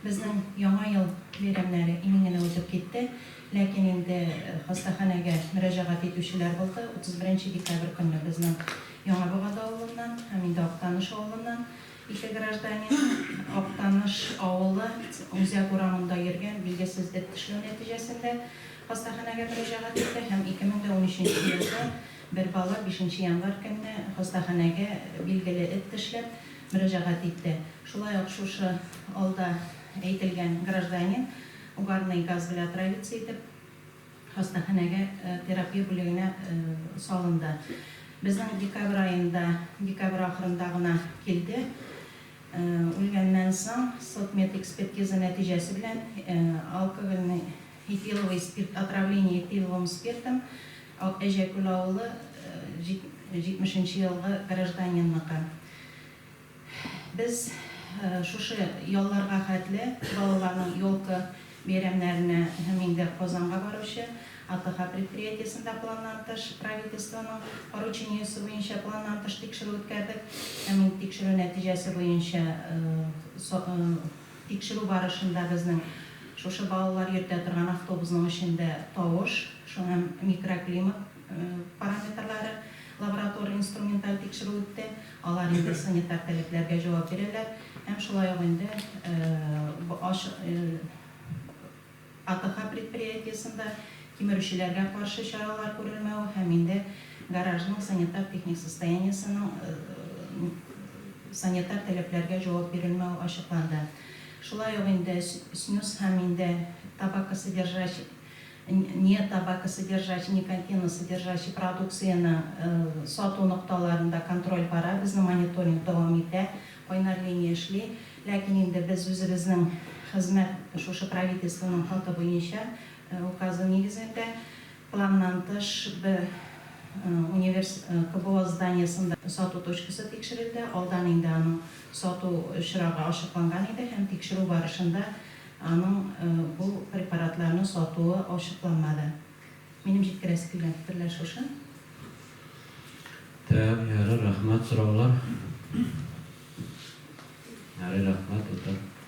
Безнең Яңа ел бәйрәмнәре имин генә үтеп китте. Ләкин инде хастаханәгә мөрәҗәгать итүчеләр булды. 31 нче декабрь көнне безнең Яңа Богады авылыннан һәм инде Актаныш авылыннан ике гражданин Актаныш авылы Үзәк урамында йөргән билгесез эт тешләү нәтиҗәсендә хастаханәгә мөрәҗәгать итте һәм 2013 нче елда бер бала бишенче январь көнне хастаханәгә билгеле эт тешләп мөрәҗәгать итте. Шулай ук шушы алда әйтелгән гражданин угарный газ белән отравиться итеп, хастаханәгә терапия бүлегенә салынды. Безнең декабрь аенда, декабрь ахырында гына килде. Үлгәннән соң судмедэкспертиза нәтиҗәсе белән алкогольный этиловый спирт, отравление этиловым спиртом, Әҗәкүл авылы 70 нче елгы гражданинныкы. Без шушы ялларга хәтле балаларның елка бәйрәмнәренә һәм инде Казанга баручы АТХ предприятиесендә планнан тыш правительствоның поручениесе буенча планнан тыш тикшерү үткәрдек. Һәм инде тикшерү нәтиҗәсе буенча тикшерү барышында безнең шушы балалар йөртә торган автобусның эчендә тавыш, шуның һәм микроклимат параметрлары лаборатор инструменталь тикшерү үтте. Алар инде санитар таләпләргә җавап бирәләр һәм шулай ук инде АТХ предприятиесендә кимерүчеләргә каршы чаралар күрелмәве һәм инде гаражның санитар-техник состояниесенең санитар таләпләргә җавап бирелмәве ачыкланды. Шулай ук инде снюс һәм инде табакосодержащий не табакосодержащий, никотиносодержащий продукцияне сату нокталарында контроль бара, безнең мониторинг дәвам итә, кайнар линия эшли. Ләкин инде без үзебезнең хезмәт шушы правительствоның хаты буенча, указы нигезендә, планнан тыш б универс КБО зданиесында сату точкасы тикшерелде. Алдан инде аның сату очрагы ачыкланган иде һәм тикшерү барышында Аның бу препаратларны сатуы ачыкланмады. Минем җиткерәсе килгән фикерләр шушы. Тәмам, ярар, рәхмәт, сораулар? Ярый, рәхмәт, утыр.